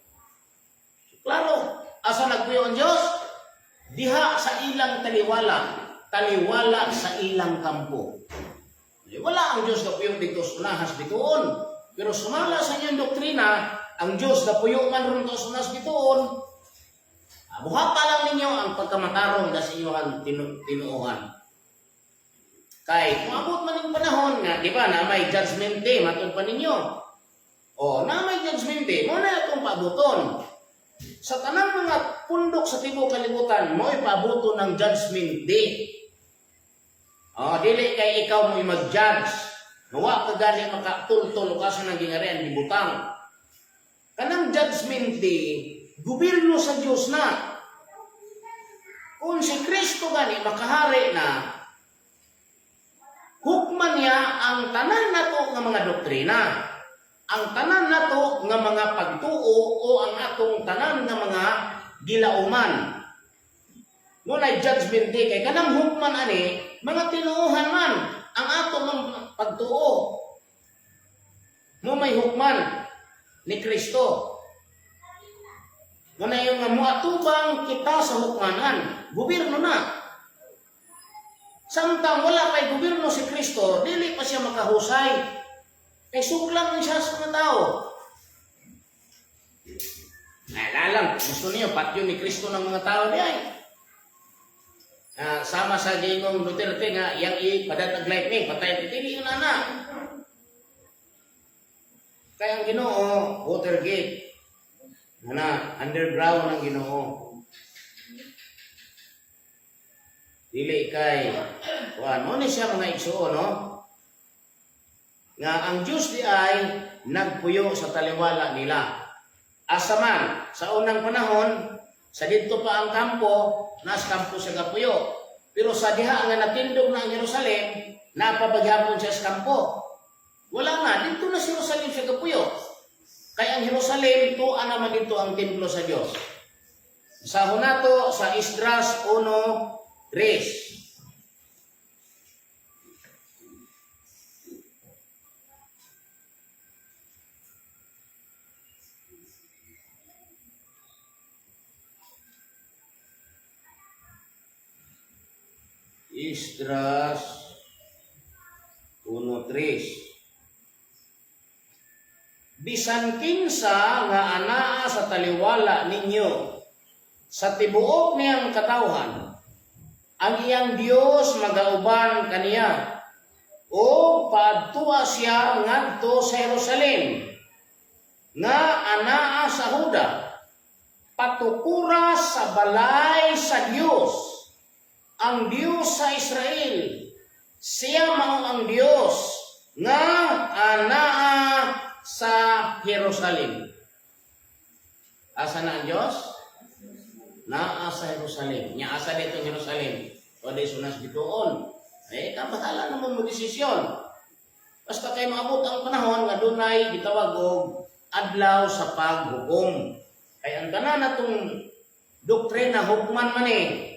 Klaro, asa nagpuyo ang Diyos? Diha sa ilang taliwala, taliwala sa ilang kampo. Eh, wala ang Diyos gapuyo dito sa unahas bituon. Pero sumala sa inyong doktrina, ang Diyos gapuyo man ron sa unahas bituon. Buhata lang ninyo ang pagkamatarong na sa inyong tinuohan. Kay, kung abot man yung panahon nga, di ba, na may judgment day, matod pa ninyo. O, na may judgment day, mo na itong paabuton. Sa tanang mga pundok sa tibuok kalibutan, mo'y paabuton ng judgment day. O, dili kay ikaw mo'y mag-judge. Wa ka gani makatultol ka sa nang gingarian gibutang. Kanang judgment day, gobyerno sa Dios na. Kung si Kristo gani makahari na, hukman niya ang tanan nato nga mga doktrina, ang tanan nato nga mga pagtuo o ang atong tanan nga mga gilauman. Mo na judgment day kay kanang hukman ani mga tinuohan man ang ato mga pagtuo. Mo may hukman ni Kristo. Mo na yung nga moatubang kita sa hukmanan, gobyerno na. Samtang wala pa'y gobyerno si Kristo, dili pa siya makahusay. Kay suklam man siya sa mga tao. Naalala, gusto niyo, patyon ni Kristo ng mga tao niya ay. Sama sa gingong Duterte nga, yang ipadat ang lightning, patay, dili yun na. Kaya ang Ginoo, Watergate. Na, underground ang Ginoo. Dili kay kuan mo ni siya, mga igsuon, no? Nga ang Diyos di ay nagpuyo sa taliwala nila. Asa man sa unang panahon, sa didto pa ang kampo, nas kampo siya gapuyo. Pero sa diha nga natindog na ang Jerusalem, napabagyapon siya sa kampo. Wala nga, dito na sa Jerusalem siya gapuyo. Kaya ang Jerusalem, tuan naman dito ang templo sa Diyos. Sa hunato, sa Esdras 1:3. Esdras 1:3. Bisan kinsa nga anaa sa taliwala ninyo sa tibuok niyang katawhan, ang iyang Dios magauban kaniya o paadtua siya ngadto sa Jerusalem nga anaa sa Huda, patukura sa balay sa Dios, ang Dios sa Israel. Siya mao ang Dios nga anaa sa Jerusalem. Asa na ang Dios? Naa sa Jerusalem. Nya asa dito ang Jerusalem? O di sunas bituon. Eh, kabahala naman mo desisyon. Basta kay maabot ang panahon nga dunay gitawag og adlaw sa paghukom. Kay ang tanan natong doktrina hukman man eh.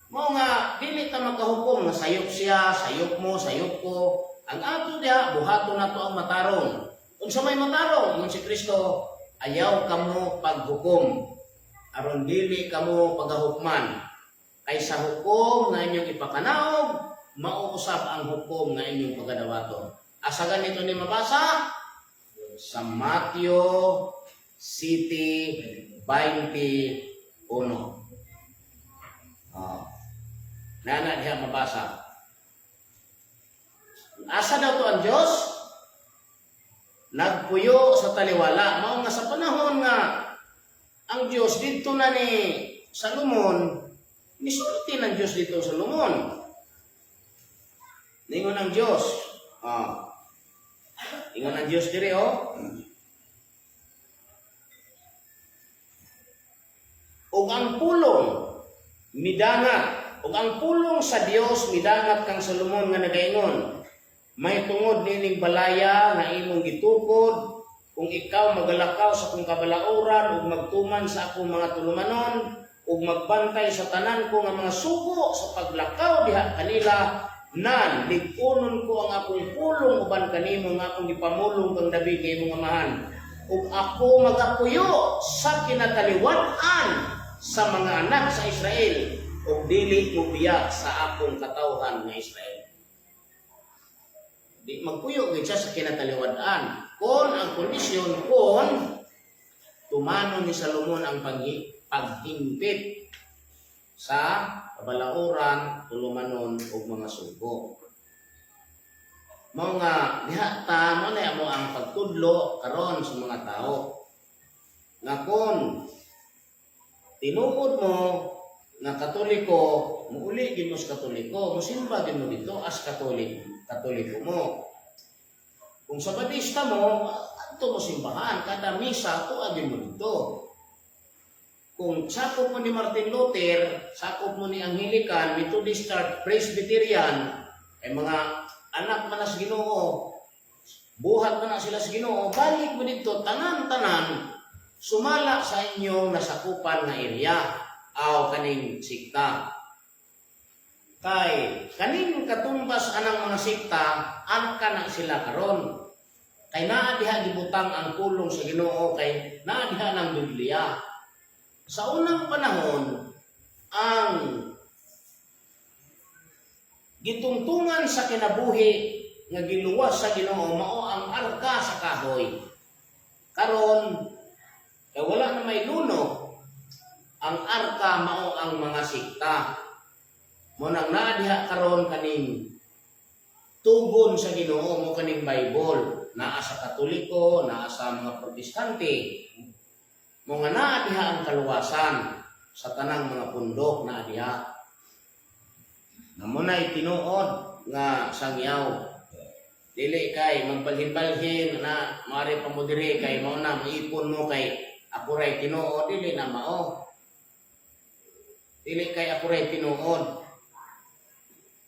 Mao nga dili ta makahukom nga sayop siya, sayop mo, sayop ko. Ang ato diha, buhaton nato ang matarong. Unsa may matarong? Ingon si Kristo, "Ayaw kamo paghukom aron dili kamo pagahukman." Kay sa hukom nga inyong ipakanaog, mauusap ang hukom nga inyong pagadawaton. Asa ganito ni mabasa? Sa Matthew 7:21. Oh. Nana diha mabasa. Asa daw to ang Diyos? Nagpuyo sa taliwala. Mao nga sa panahon nga ang Diyos dito na ni Salomon, nisulti ng Diyos dito sa Salomon. Ningon ang Diyos. Ah. Ingon ang Diyos diri, oh. Ug ang pulong midangat, ug ang pulong sa Dios midangat kang Salomon nga nagaingon, "May tungod nining balaya nga imong gitukod, kung ikaw magalakaw sa akong kabalauran ug magtuman sa akong mga tulumanon ug magbantay sa tanan ko nga mga sugo sa paglakaw diha kanila, nan lig-unon ko ang akong pulong uban kanimo nga akong gipamulong kang David nga imong amahan, ug ako magapuyo sa kinataliwan-an sa mga anak sa Israel ug dili mobiya sa akong katawhan nga Israel." Di magpuyo gid siya sa kinataliwan-an kon ang kondisyon kon tumanon ni Salomon ang paghimpit sa kabalauran, tulumanon ug mga sugo. Mao nga diha ta, mo na mo ang pagtudlo karon sa mga tao. Nga kon tinuod mo nga Katoliko, muuli gid mo sa Katoliko, musimba gid mo dito as Katoliko mo. Kung Sabadista mo, adto mo simbahan, kada misa tuagi mo dito. Kung sakop mo ni Martin Luther, sakop mo ni Anglican, Methodist Church, Presbyterian, ay mga anak man na sa Ginoo, buhat man na sila sa Ginoo, balik mo dito, tanan-tanan, sumala sa inyong nasakupan nga area, aw kaning sikta. Kay kaning katumbas anang mga sikta, angka na sila karon. Kay naa diha gibutang ang pulong sa Ginoo, kay naa diha ng Biblia. Sa unang panahon, ang gitungtungan sa kinabuhi nga giluwas sa Ginoo mao ang arka sa kahoy. Karon kay wala na may luno, ang arka mao ang mga sikta. Mo nang naa diha karon kaning tugon sa Ginoo mo kaning Bible, naa sa Katoliko, naa sa mga Protestante. Mo nga naa diha ang kaluwasan sa tanang mga pundok, naa diha. Na mo na'y tinuod nga sangyaw. Dili kay magbalhin-balhin na mari pa mo diri kay mao na maipon mo kay ako ray tinuod, dili na mao. Dili kay ako ray tinuod.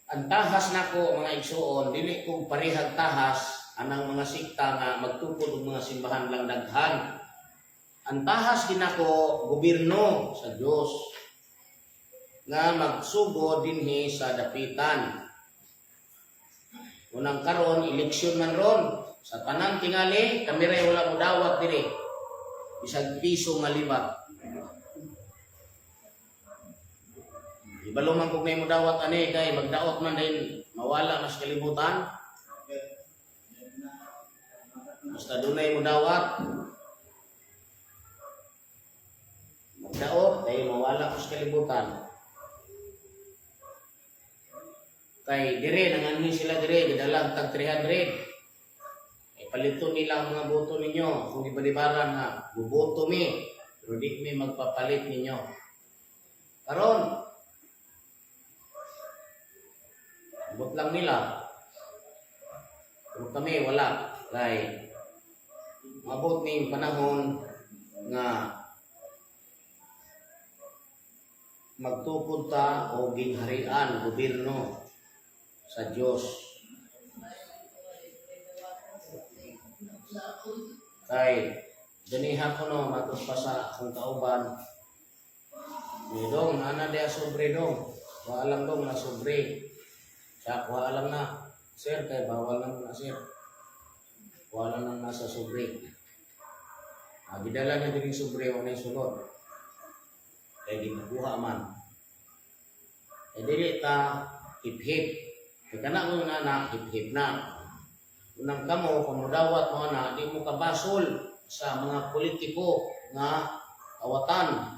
Ang tahas nako, mga igsuon, dili ko parehag tahas anang mga sikta nga magtukod og mga simbahan lang daghan. Ang tahas ginako, gobyerno sa Dios nga magsugo dinhi sa Dapitan. Unang karon, eleksyon man ron. Sa tanan tingali, kami ray wala mo dawat diri. Bisag piso nga libat. Ibalo man kung mo dawat ani kay magdaot man din mawala mas kalibutan. Basta dunay mo dawat. Magdaot dahil mawala mas kalibutan. Kay dire nanganhi sila dire gidalag tag 300. Ay palito nila ang mga boto ninyo kung ibalibaran ha, buboto mi pero di mi magpapalit ninyo. Karon bot lang nila. Pero kami wala kay mabot ning panahon nga magtukod ta o gingharian gobyerno sa Dios. Kay ganiha ko no matos pa sa akong kauban. Ni dong ana dia sobre dong. Wa alam dong na sobre. Siya wa alam na. Sir, kay bawal lang na, sir. Wala nang nasa sobre. Ah, gidala niya din sobre, wala yung sulod. Kay ginakuha man. Kay dili ta hip-hip. Kay kana mo na hip-hip na. Unang kamo, kung mudawat mo na, di mo kabasol sa mga politiko nga kawatan.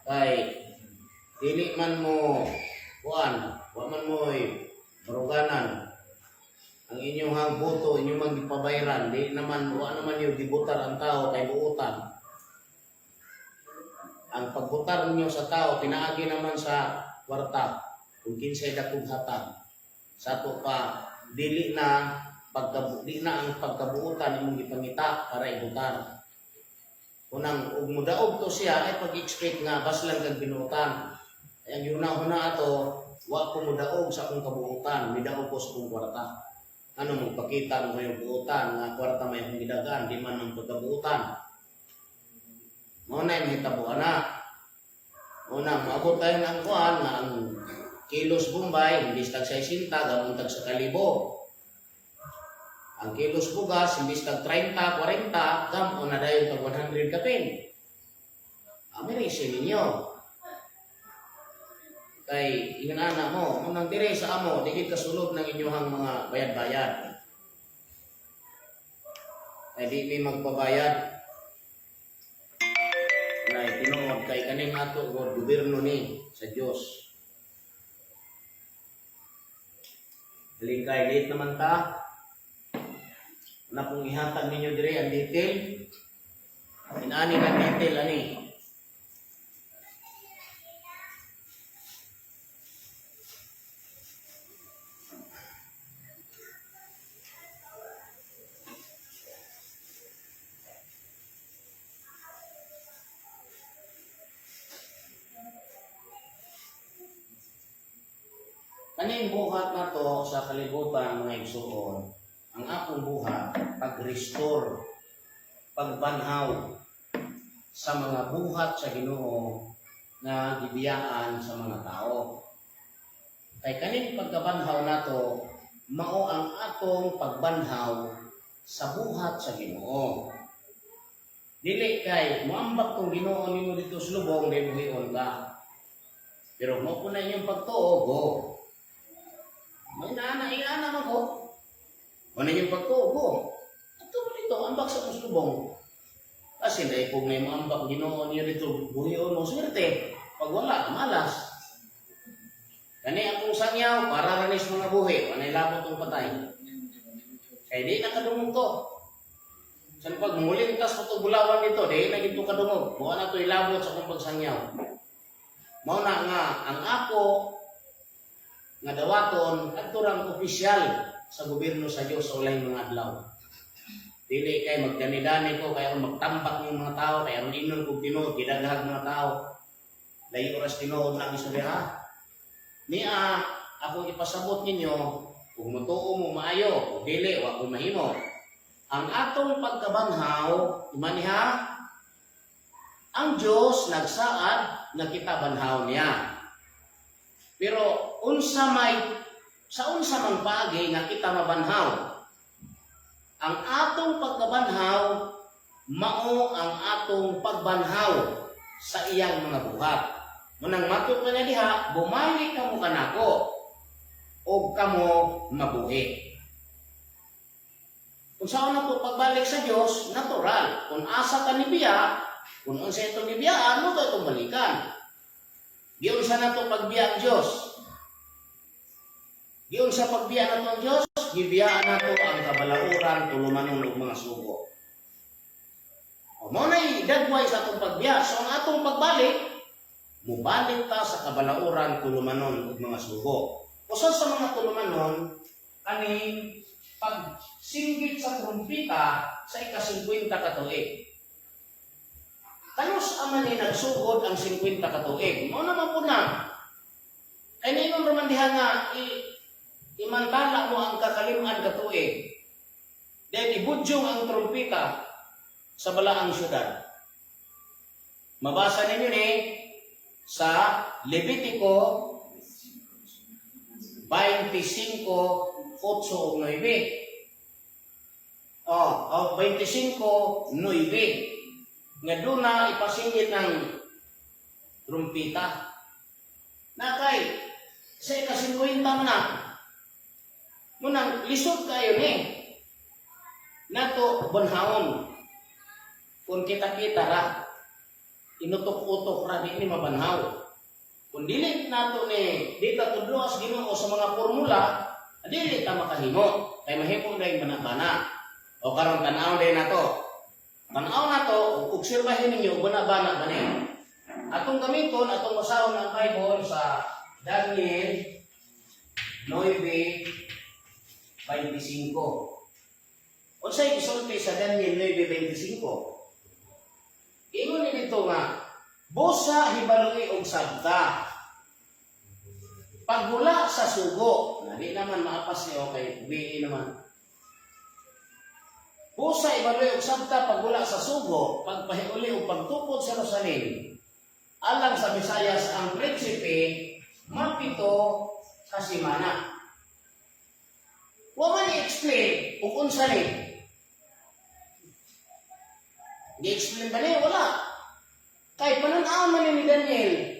Kay dili man mo kuan, wa man mo'y baruganan. Ang inyong boto, inyong mang gipabayran, di naman, wa naman yung gibutar ang tao kay buutan. Ang pagbutar ninyo sa tao, pinaagi naman sa kwarta, kung kinsay dakong hatag. Sa ato pa, dili na ang pagkabuutan imong gipangita para ibutar. Unang ug mudaog to siya ay pag-expect nga baslan kag binuotan. Ay ang giuna-una ato, wa ko mudaog sa akong kabuutan, midaog ko sa akong kwarta. Ano mo pakita mo yung buutan nga kwarta may akong gidagan, di man ang pagkabuutan. Mao na yung mahitabo ana. Una, maabot tayo ng kuan nga ang kilos Bombay, imbis tag 60, gabong tag sa kalibo. Ang kilos bugas, imbis tag 30, 40, gam na dayon tag 100 kapin. Amerisin ninyo. Kay inana mo, unang dire sa amo, di gid kasulod ng inyong mga bayad-bayad. Kay di mi magpabayad. Na tinuod kay kaning ato god gobyerno ni sa Dios. Lingkay late naman ta. Na kung ihatag ninyo dire ang detail. Inani na detail ani. Kaning buhat na to sa kalibutan, mga igsuon, ang akong buhat, pag-restore, pagbanhaw sa mga buhat sa Ginoo nga gibiyaan sa mga tao. Kay kaning pagkabanhaw nato, mao ang atong pagbanhaw sa buhat sa Ginoo. Dili kay moambak tong Ginoo nimo dito sa lubong, di buhion ka. Pero mo po na inyong pagtuo, go. May naana, iana man ko. Mo na inyong pagtuo, go. Ato mo dito, ambak sa kong lubong. Kasi naipog na yung ambak Ginoo niyo dito, buhion mo, swerte. Pag wala, malas. Kani akong sangyaw, para ranis mga buhi, wanay labot tong patay. Kay di nakadungog to. San pag mulintas mo to bulawan dito, di na gito kadungog. Mao na to ilabot sa akong pagsangyaw. Mao na nga ang ako nga dawaton adto rang opisyal sa gobyerno sa Dios sa ulahing mga adlaw. Dili kay magdani-dani ko kay aron magtambak ng mga tao, kay aron inon kog tinuod gidaghag mga tao. Layo oras tinuod na ang istorya. Niya akong ipasabot ninyo kung mutuo mo maayo, kung dili wa ko mahimo. Ang atong pagkabanhaw, imaniha, ang Dios nagsaad nga kita banhaw niya. Pero unsa may sa unsa man paagi nga kita mabanhaw? Ang atong pagkabanhaw mao ang atong pagbanhaw sa iyang mga buhat. Munang matut pa niya diha, bumalik kamo kanako og kamo mabuhi. Kung saan na po pagbalik sa Dios, natural. Kung asa ka ni biya, kung unsa itong gibiyaan, mo to itong balikan. Giunsa na to pagbiya ang Dios. Giunsa pagbiya na to ang Dios, gibiyaan na to ang kabalauran, tulumanon ug mga sugo. O mo na'y dagway sa atong pagbiya. So ang atong pagbalik, mubalik ta sa kabalauran, tulumanon ug mga sugo. Usa sa mga tulumanon, kaning pagsinggit sa trumpita sa ika-50 ka tuig. Kanus ama ni nagsugod ang 50 ka tuig? Mao naman po na. Kay ningon raman diha nga imantala mo ang kakaliman ka tuig. Then ibudyong ang trumpita sa balaang syudad. Mabasa ninyo ni sa Levitico 25:8 ug 9. Oh, 25:9. Nga doon na ipasingit ng Trumpita. Na kay sa ika-50 man na. Munang lisod kayo ni. Nato banhaon. Kung kita-kita ra, inutok-utok ra, di ni mabanhaw. Kung dili nato ni di ta tudloas Ginoo sa mga formula, dili ta makahimo. Kay mahimo na yung bana-bana. O karon tan-aw din nato. Tan-aw nato, obserbahin ninyo bana-bana ba ni. Atong gamiton, atong basahon ang Bible sa Daniel 9:25. Unsay gisulti sa Daniel 9:25? Ingon ni dito nga, "Busa hibaloi og sabta. Paghula sa sugo," na di naman maapas niyo kay uwi naman. "Busa hibaloi og sabta paghula sa sugo, pagpahiuli og pagtukod sa Jerusalem. Alang sa Mesiyas ang prinsipe, 7 ka semana." Wa man i-explain ug unsa ni. Gi-explain ba ni? Wala. Kay panan-aw man ni Daniel.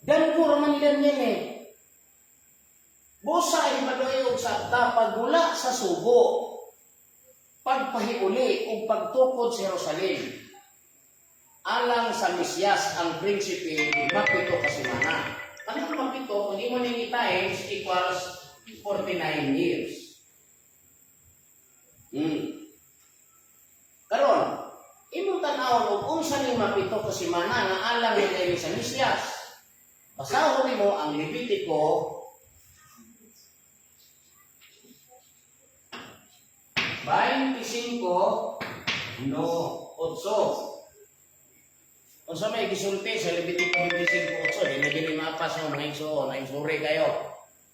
Dango man ni Daniel eh. "Busa hibaloi og sabta paghula sa sugo, pagpahiuli ug pagtukod sa Jerusalem. Alang sa Mesiyas ang prinsipe, 7 ka semana." Kanang 7, kung imo ning i-times, equals 49 years. Karon, imong tan-awon og unsa ning 7 ka semana nga alang ni sa Mesiyas. Basahon nimo ang Levitico 25 no 8. Unsa may gisulti sa Levitico 25:8? Di na gini maapas mo mga igsoon, ay sorry kayo.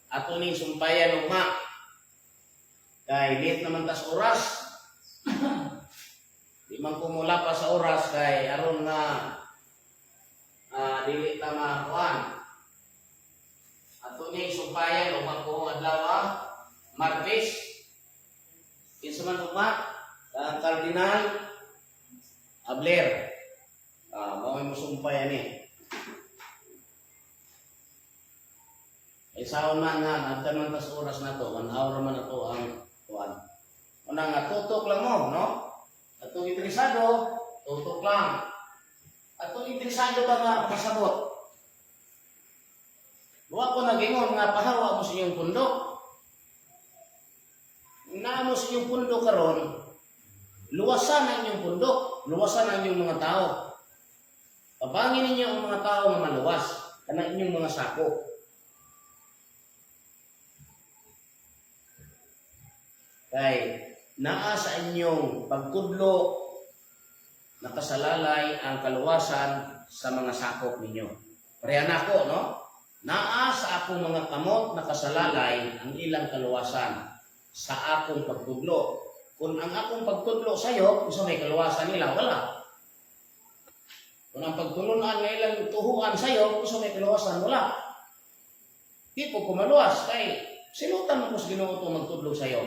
Ato ning sumpayan ugma. Kay late naman tas oras. Di man ko mula pa sa oras kay aron nga dili ta makuan. Ato ning sumpayan ugma ko adlaw Martes. Kinsa man ugma? Ang Cardinal Abler. Mao mo sumpayan ni. Ay saon man nga nagtan man tas oras na to, 1 hour man na to ang kuan. Una nga tutok lang mo, no? Atong interesado, tutok lang. Atong interesado ba nga makasabot? Wa ko nagingon nga pahawa mo sa inyong pundok. Naa mo sa inyong pundok karon, luwasan ang inyong pundok, luwasan ang inyong mga tao. Tabangin ninyo ang mga tao nga maluwas, kanang inyong mga sako. Kay naa sa inyong pagtudlo nakasalalay ang kaluwasan sa mga sakop ninyo. Pareha na ako, no? Naa sa akong mga kamot nakasalalay ang ilang kaluwasan sa akong pagtudlo. Kung ang akong pagtudlo sa'yo, kung sa may kaluwasan nila, wala. Kung ang pagtulunan nga ilang tuhuan sa'yo, kung sa may kaluwasan, wala. Di po kumaluwas, kay silutan mo ko sa Ginoo ito magtudlo sa'yo.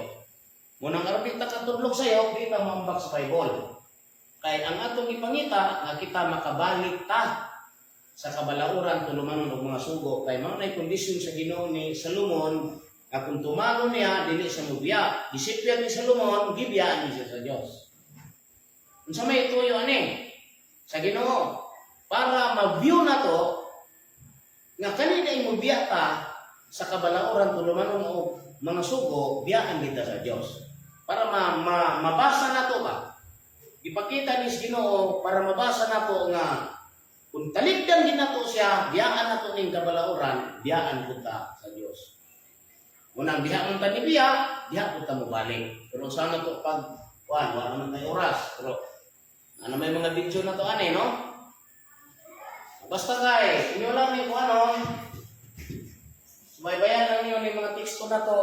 Munang aron di ta katudlog sa'yo, di ta maambak sa Bible. Kay ang atong ipangita, nga kita makabalik ta sa kabalauran tulumanon og mga sugo, kay mao nay kondisyon sa Ginoo ni Salomon nga kung tumanon niya, dili siya mobiya. Gisipyat ni Salomon, gibiyaan ni siya sa Dios. Unsa may tuyo ani sa Ginoo para ma-view na to nga kanina mobiya ta sa kabalauran tulumanon og mga sugo, biyaan kita sa Dios. Para mabasa na to ba? Ipakita ni Ginoo para mabasa nato nga kung talikdan din nato siya, biyaan nato ning kabalauran, biyaan pud ta sa Dios. Unang diha man ta ni biya, diha pud ta mobalik. Pero sana to pag kuan, wala naman tayo oras. Pero ano, may mga video na to ani, no? Basta kay inyo lang ni kung ano, subaybayan lang niyo ni mga teksto na to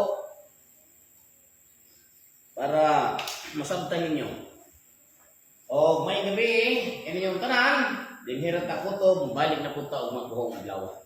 para masabtan ninyo. O may gabi, inyong tanan, dinhi ra ta kutob, balik na punta og mabuhong adlaw.